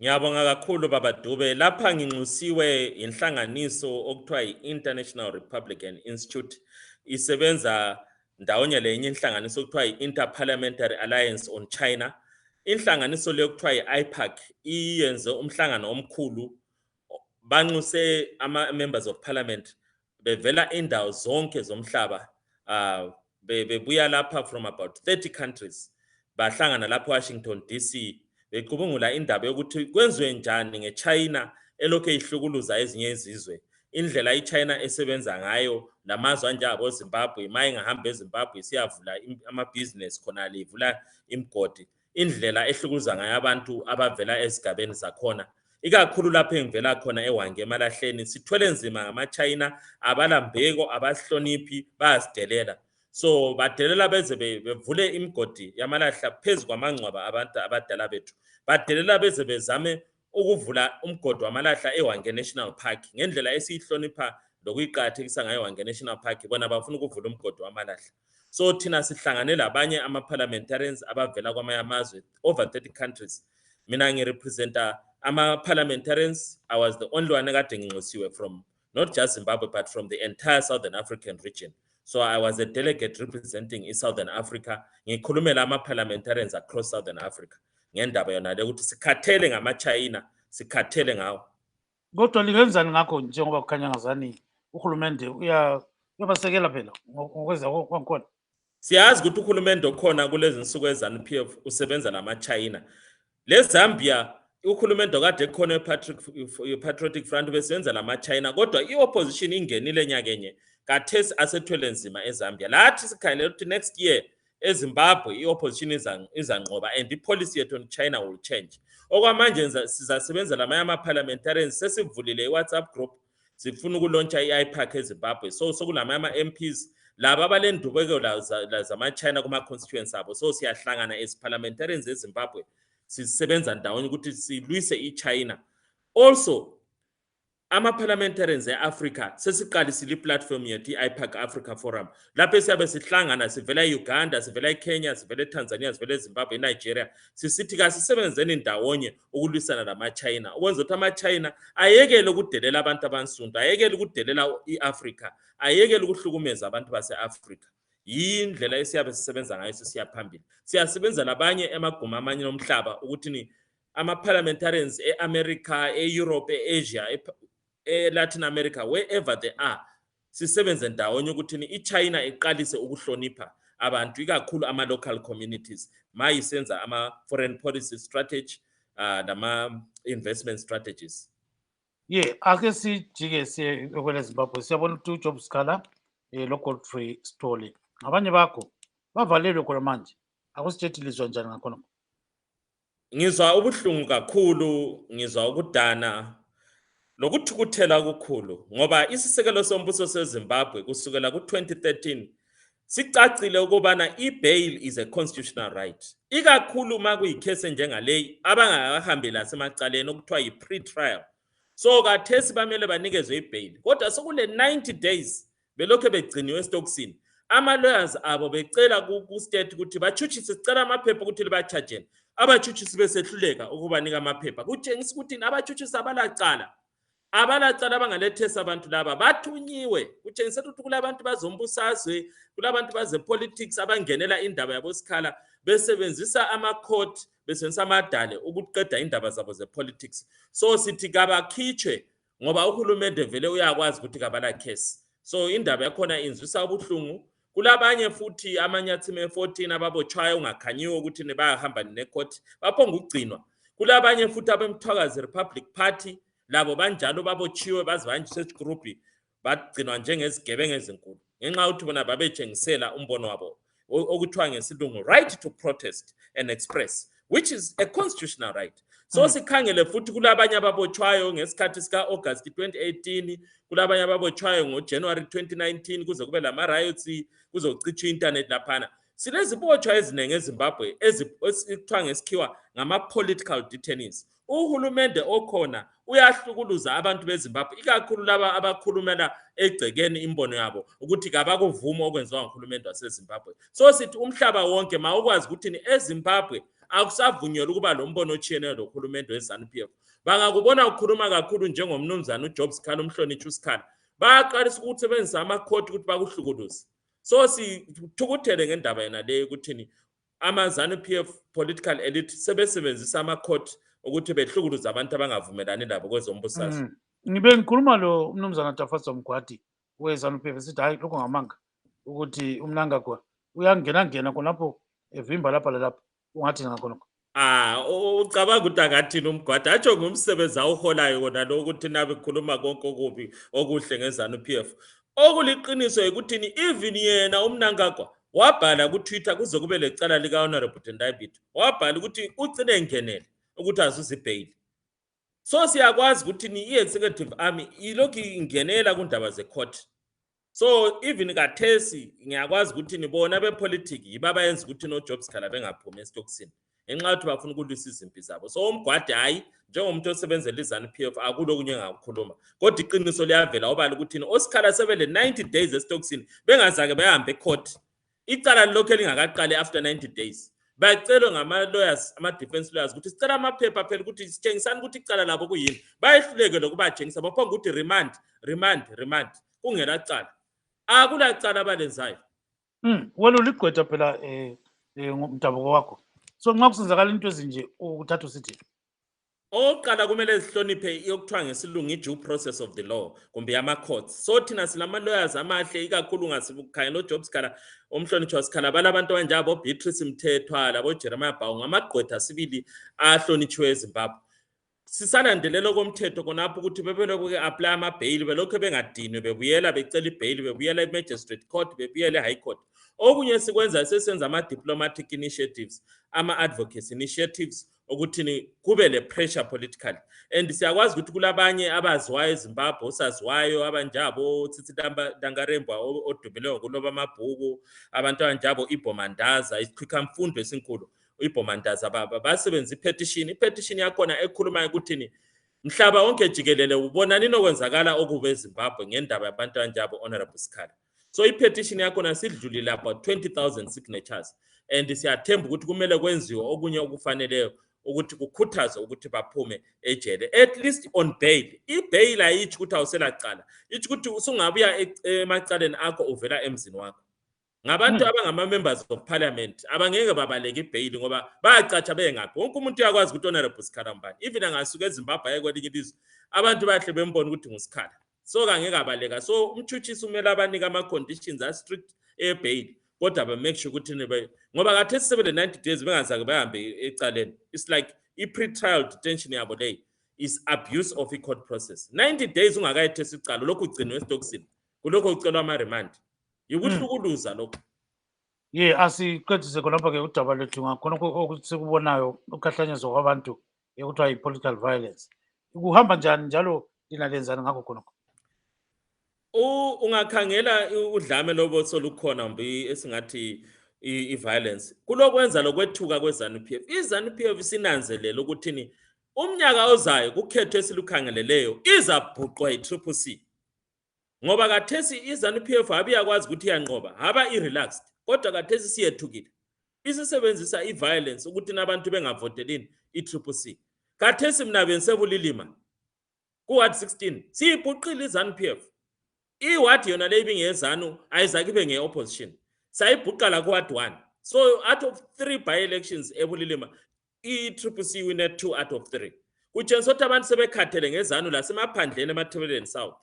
Ngiyabonga kakhulu baba Dube. Lapha nginxusiwe inhlanganiso okuthiwa i-International Republican Institute. Isebenza ndawonye lenye inhlanganiso okuthiwa i-Interparliamentary Alliance on China. Inhlanganiso le okuthiwa i-IPAC iyenze umhlangano omkhulu. Banxuse ama-members of parliament bevela indawo zonke zomhlaba. Bebuya lapha from about 30 countries. Bahlangana lapha Washington DC. Becubungula indaba yokuthi kwenziwe njani ngeChina elokhe ihlukuluza ezinye izizwe. Indlela iChina esebenza ngayo namazwe anjengabo Zimbabwe, maye ngahamba eZimbabwe siyavula ama-business khona livula imgodi. Indlela ehlukuluza ngayo abantu abavela ezigabeni zakhona. Ikakhulu lapho engivela khona eWange eMalahleni sithwele nzima ngamaChina abalambeko abahloniphi bayasidelela. So badelela beze bevule imgodi yamalahla phezulu kwamangcwaba abantu abadala bethu. Badelela beze bezame ukuvula umgodi wamalahla eWange National Park ngendlela esihlonipha lokuyiqhathekisa ngayo eWange National Park bona bafuna ukuvula umgodi wamalahla. So thina sihlangane labanye ama-parliamentarians abavela kwamanye amazwe over 30 countries. Mina ngirepresenta ama-parliamentarians. I was the only one ekade nginxusiwe from not just Zimbabwe but from the entire Southern African region. So I was a delegate representing Southern Africa. Ngikhulumela ama-parliamentarians across Southern Africa. Ngendaba yona le ukuthi sikhathele ngamaChina, sikhathele ngawo. Kodwa lingenzani ngakho njengoba kukhanya ngazani uhulumende uyabasekela phela ngokweza kwakhona? Siyazi ukuthi uhulumende okhona kulezi insuku eZANU-PF usebenza namaChina. Le Zambia uhulumende kade khona Patriotic Front besenza namaChina kodwa i-opposition ingenile nyakenye. Kathesi asethwele nzima eZambia. Lathi sikhalela ukuthi next year eZimbabwe i-opposition izanqoba and i-policy yethu on China will change. Okwamanje sizasebenza lamanye ama-parliamentarians sesivulile i-WhatsApp group sifuna ukulontsha i-IPAC eZimbabwe. So sokulamanye ama-MPs laba abalendubeko zama-China kuma-constituents abo. So siyahlangana as parliamentarians eZimbabwe sisebenza ndawonye ukuthi silwise iChina. Also ama-parliamentarians e-Africa sesiqalisile i-platform yethu i-IPAC Africa Forum. Lapho siyabe sihlangana sivela eUganda, sivela eKenya, sivela eTanzania, sivela eZimbabwe, eNigeria. Sisithi kasisebenzeni ndawonye ukulwisana namaChina. Ukwenza ukuthi amaChina ayekele ukudelela abantu abansundu, ayekele ukudelela iAfrica, ayekele ukuhlukumeza abantu base-Africa. Yindlela esiyabe sisebenza ngayo sisiya phambili. Siyasebenza labanye emaguma amanye nomhlaba ukuthi ni ama-parliamentarians e-America, e-Europe, e-Asia, Latin America, wherever they are, sisebenze ndawonye ukuthi iChina iqalise ukuhlonipha abantu ikakhulu ama-local communities mayisenza ama-foreign policy strategy nama-investment strategies. Ake sijike siye kwele Zimbabwe siyabona ukuthi uJob Scala lo-Godfrey Stoli abanye bakho bavalelwe khona manje. Akusitshethilizwa njani ngakhona? Ngizwa ubuhlungu kakhulu, ngizwa ukudana lokuthukuthela okukhulu ngoba isisekelo sombuso seZimbabwe kusukela ku-2013 sicacile ukubana i-bail is a constitutional right. Ikakhulu makuyikhese njengaleyi abangahambela asemacaleni okuthiwa yi-pre-trial. So kathesi bamele banikezwe i-bail. Kodwa sokule 90 days belokho begciniwe esitokisini. Ama-lawyers abo becela ku-state ukuthi bachuchise sicela amaphepha ukuthi libachajeni. Abachuchisi besehluleka ukubanika amaphepha. Kutshengisa ukuthi abachuchisi abalacala bangalethesa abantu laba bathunyiwe. Kutshengisa ukuthi kulabantu bazombusazwe, kulabantu baze-politics abangenela indaba yabo Scala besebenzisa ama-court, besebenzisa amadale ukuqeda indaba zabo ze-politics. So sithi kabakhitshwe ngoba uhulumende vele uyakwazi ukuthi kabala case. So indaba yakhona inzwisa ubuhlungu. Kulabanye futhi amanyathime 14 ababotshwayo ungakhanyiwe ukuthi nebahamba ne-court baphonga ukugcinwa. Kulabanye futhi abemthwakazi Republic Party labo banjalo babotshiwe bazibanjise group bagcinwa njengezigebengu ezinkulu ngenxa ukuthi bona babetshengisela umbono wabo okuthiwa ngesilungu right to protest and express, which is a constitutional right. So sikhangele futhi kulabanye ababotshwayo ngesikhathi sika August 2018, kulabanye ababotshwayo ngoJanuary 2019 kuze kube lama riots kuzochithwa internet laphana. Silezibotshwa ezinenge eZimbabwe ezikuthiwa ngesikhiwa ngama-political detainees. Uhulumende okhona uyahlukuluza abantu beZimbabwe ikakhulu laba abakhulumela egcekeni imbono yabo ukuthi kabakuvuma okwenziwa nguhulumende waseZimbabwe. So sithi umhlaba wonke mawukwazi ukuthi eZimbabwe akusavunyelwa ukuba lo mbono otshiyeneyo lokhulumende weZANU-PF. Bangakubona ukhuluma kakhulu njengomnumzana uJobs Khala umhlonitshi uSikhala, bayaqalisa ukusebenzisa amakhoti ukuthi bakuhlukuluze. So sithukuthele ngendaba yena le ukuthini ama-ZANU-PF political elite sebesebenzisa amakhoti ukuthi behlukuluze abantu abangavumelani labo kwezombusazwe. Ngibe ngikhuluma lo umnumzana Tafatso Mgwadi weZANU-PF sithi hayi lokho ngamanga ukuthi umnangagwa uyangena khonapho evimba lapha lalapha ungathi ngakhonokho. Ucabanga ukuthi angathini uMgwadi atsho ngumsebenzi awuholayo kona lo ukuthi nabe khuluma konke okubi okuhle ngeZANU-PF. Okuliqiniso ukuthini even yena umnangagwa wabhala ku-Twitter kuze kube lecala lika Honorable Tendai, wabhala ukuthi ugcine engenele ukuthi azuze ibail. So siyakwazi ukuthi i-executive army ilokhu ingenela kundaba ze-court. So even kathesi ngiyakwazi ukuthi nibona bepolitiki yiba bayenza ukuthi noJobs Khala bengaphumi esitokisini enxa yokuthi bafuna ukulwisa izimpi zabo. So uMgwadi hayi njengomuntu osebenzela iZANU-PF akulokunye ngakukhuluma, kodwa iqiniso liyavela obala ukuthi oSikhala sebele 90 days esitokisini bengazake behambe ecourt. Icala lokho elingakaqali after 90 days. Bacelwe ngama-lawyers, ama-defense lawyers ukuthi sicela amaphepha phela ukuthi sitshengisani ukuthi icala labo kuyini. Bayehluleke lokubajengisa baphonga ukuthi remand kungela cala. Akulacala abalenzayo. Wena uligqwetha phela ngomdabuko wakho. So nxa kusenzakala into ezinje ukuthatha usithi oqala kumele sihloniphe yokuthiwa ngesilungu i-due process of the law kumbe ama-courts. So thina silama-lawyers amahle ikakhulu ngasibukhangela uJobs Khala umhlonitshi waSikhala balabantu abanjabo Beatrice Mthethwa labo Jeremiah Bawu ngamagqwetha sibili ahlonitshiwe eZimbabwe. Sisalandelela komthetho konapho ukuthi bebelokhu apply ama-bail belokhu bengadinwe bebuyela becela i-bail bebuyela e-magistrate court bebuyela e-high court. Okunye sikwenza sesenza ama-diplomatic initiatives, ama-advocacy initiatives ukuthi kube le pressure politically. And siyakwazi ukuthi kulabanye abaziwayo eZimbabwe osaziwayo abanjabo Tsithi Dangarembwa odumileyo kuloba amabhuku abantu abanjabo iBomandaza isikhwikamfundo esinkulu iBomandaza basebenza i-petition yakhona ekhuluma ukuthi mhlaba wonke jikelele ubona nini okwenzakala okuba eZimbabwe ngendaba yabantu abanjabo Honorable Sikhala. So i-petition yakhona sidlulile about 20,000 signatures and siyathemba ukuthi kumele kwenziwe okunye okufaneleyo ukuthi kukhuthazwe ukuthi baphume ejele at least on bail. I-bail ayithi ukuthi awuselacala, ithi ukuthi usungabuya emacaleni akho uvela emzini wakho. Ngabantu abangama-members of parliament abangeke babaleke i-bail ngoba bayacatsha bengaphi. Wonke umuntu uyakwazi ukuthi Honorable Sikhala mbani, even angasuka eZimbabwe aye kwelinye ilizwe abantu bahle bembona ukuthi nguSikhala. So kangeke abaleka. So umtshutshisi umele abanika ama-conditions a-strict e-bail kodwa ba-make sure ukuthi ngoba kathesi sebele 90 days bengazake bahambe ecaleni. It's like i-pre-trial detention yabo leyo is abuse of i-court process. 90 days ungakayethesi icala lokhu ugcinwe esitokisini kulokho ucelwa ama-remand yikuhlukuluza lokho. Asiqedise khonapha-ke udaba lethu ngakhonokho ukuthi sikubonayo ukukhahlanyezwa kwabantu ekuthiwa yi-political violence. Kuhamba njani njalo linalenzani ngakho khonokho? Ungakhangela udlame lobo solukhona mbi esingathi i-violence kulokwenza lokwethuka kweZANU-PF. iZANU-PF sinanzelela ukuthi umnyaka ozayo kukhetho esilukhangeleleyo izabhuqwa yi-CCC ngoba kathesi iZANU-PF abiyakwazi ukuthi iyanqoba haba i-relaxed kodwa kathesi siyethukile isisebenzisa i-violence ukuthi nabantu bengavotelini i-CCC. Kathesi mina bensebulilima ku-Ward 16 siyibhuqile iZANU-PF. I-ward yona le ibingezanu ayizake ibe nge-opposition sayibhuqa la ku-Ward 1. So out of 3 by-elections ebulilima i-CCC wine 2 out of 3 kutshengisa ukuthi abantu sebekhathele ngezanu lasemaphandleni emathebeleni south.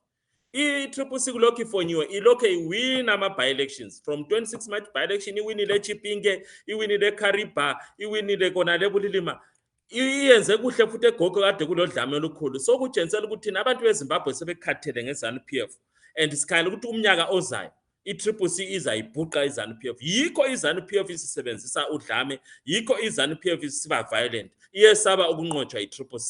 I-CCC kulokhu ifonyiwe ilokhu iwina ama-by-elections from 26 March by-election iwinile eChipinge iwinile eKariba iwinile kona lebulilima iyenze kuhle futhi eGogo kade kulodlame olukhulu. So kutshengisela ukuthi abantu beZimbabwe sebekhathele ngeZANU-PF and sikhala ukuthi umnyaka ozayo i-CCC izayibhuqa iZANU-PF. Yikho iZANU-PF isisebenzisa udlame, yikho iZANU-PF isiba violent, iyesaba ukunqotshwa yi-CCC.